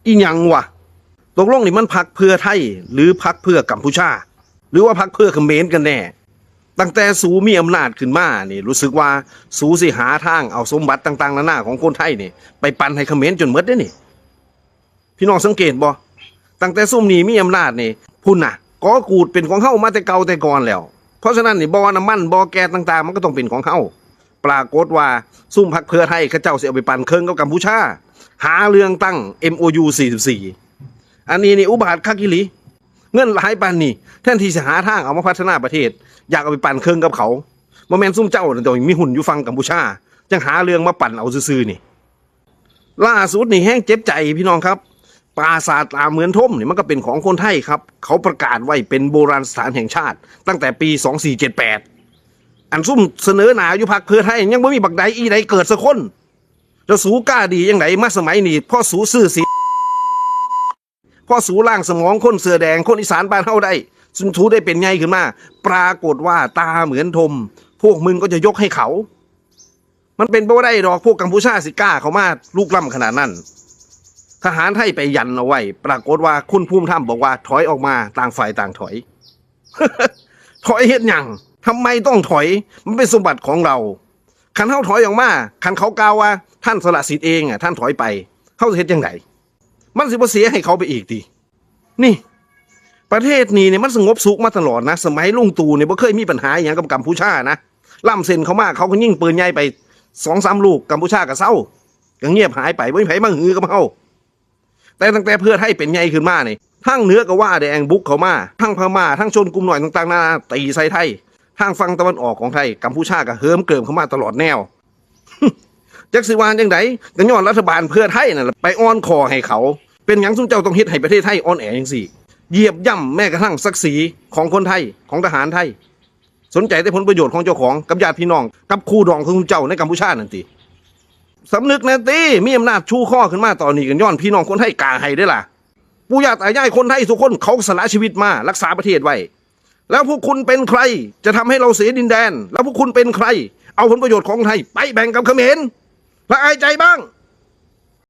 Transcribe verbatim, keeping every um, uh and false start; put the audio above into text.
อีหยังวะ ตกลงนี่มันพรรคเพื่อไทย หรือพรรคเพื่อกัมพูชา หรือว่าพรรคเพื่อเขมรกันแน่ ตั้งแต่สูมีอำนาจขึ้นมานี่ รู้สึกว่าสูสิหาทางเอาสมบัติต่างๆนานาของคนไทยนี่ ไปปันให้เขมรจนหมดเด้นี่ พี่น้องสังเกตบ่ ตั้งแต่ซุมนี้มีอำนาจนี่ พุ้นน่ะ กอกูดเป็นของเฮามาแต่เก่าแต่ก่อนแล้ว เพราะฉะนั้นนี่ บ่อน้ำมัน บ่อแก๊สต่างๆ มันก็ต้องเป็นของเฮา ปรากฏว่าซุมพรรคเพื่อไทยเขาเจ้าสิเอาไปปันเคิ่งกับกัมพูชา หาเรื่องตั้ง เอ็มโอยู สี่สิบสี่ อันนี้นี่อุบาทคักอีหลี เงินหลายปานนี้ แทนที่สิหาทางเอามาพัฒนาประเทศ อยากเอาไปปันเคิ่งกับเขา บ่แม่นซุมเจ้านั่นต้องมีหุ้นอยู่ฝั่งกัมพูชา จั่งหาเรื่องมาปันเอาซื่อๆนี่ ล่าสุดนี่แฮงเจ็บใจพี่น้องครับ ปราสาทตาเหมือนทมนี่มันก็เป็นของคนไทยครับ เขาประกาศไว้เป็นโบราณสถานแห่งชาติ ตั้งแต่ปี สองสี่เจ็ดแปด อันซุมเสนอหน้าอยู่พรรคเพื่อไทยยังบ่มีบักใดอีใดเกิดสักคน แล้วสูกล้าดีจั่งใดมาสมัยนี้ พอสูซื้อสิ พอสูล้างสมองคนเสื้อแดง คนอีสานบ้านเฮาได้ สูได้เป็นใหญ่ขึ้นมา ปรากฏว่าตาเหมือนทม พวกมึงก็จะยกให้เขา มันเป็นไปบ่ได้ดอก พวกกัมพูชาสิกล้าเข้ามาลุกล้ำขนาดนั้น ทหารไทยไปยันเอาไว้ ปรากฏว่าคุณภูมิธรรมบอกว่าถอยออกมา ต่างฝ่ายต่างถอย ถอยเฮ็ดหยัง ทำไมต้องถอย มันเป็นสมบัติของเรา คันเฮาถอยออกมา คันเขากล่าวว่าท่านสละสิทธิ์เองอะ ท่านถอยไป เฮาสิเฮ็ดจั่งใด มันสิบ่เสียให้เขาไปอีกติ นี่ ประเทศนี้เนี่ยมันสงบสุขมาตลอดนะ สมัยลุงตู่เนี่ยบ่เคยมีปัญหาอหย่างกับกัมพูชานะ ล้ำเส้นเข้ามาเขาก็ยิงปืนใหญ่ไปสองสามลูก กัมพูชาก็เซา ก็เงียบหายไป บ่มีไผมาหือกับเฮา แต่ตั้งแต่เพื่อไทยเป็นใหญ่ขึ้นมานี่ ทั้งเหนือก็ว่าแดงบุกเข้ามา ทั้งพม่า ทั้งชนกลุ่มน้อยต่างๆนานาตีใส่ไทย ทางฝั่งตะวันออกของไทย กัมพูชาก็เหิมเกริมเข้ามาตลอดแนว จักสิว่าจั่งใด ก็ย้อนรัฐบาลเพื่อไทยนั่นแหละไปอ่อนข้อให้เขา เป็นหยังซุมเจ้าต้องเฮ็ดให้ประเทศไทยอ่อนแอจั่งซี้ เหยียบย่ำแม้กระทั่งศักดิ์ศรีของคนไทย ของทหารไทย สนใจแต่ผลประโยชน์ของเจ้าของ กับญาติพี่น้อง กับคู่ดองของซุมเจ้าในกัมพูชานั่นติ สำนึกแน่ติ มีอำนาจชูข้อขึ้นมาตอนนี้ก็ย้อนพี่น้องคนไทยกล้าให้เด้อล่ะ ปู่ย่าตายายคนไทยทุกคนเขาสละชีวิตมารักษาประเทศไว้ แล้วพวกคุณเป็นใครจะทำให้เราเสียดินแดน แล้วพวกคุณเป็นใคร เอาผลประโยชน์ของไทยไปแบ่งกับเขมร ละอายใจบ้าง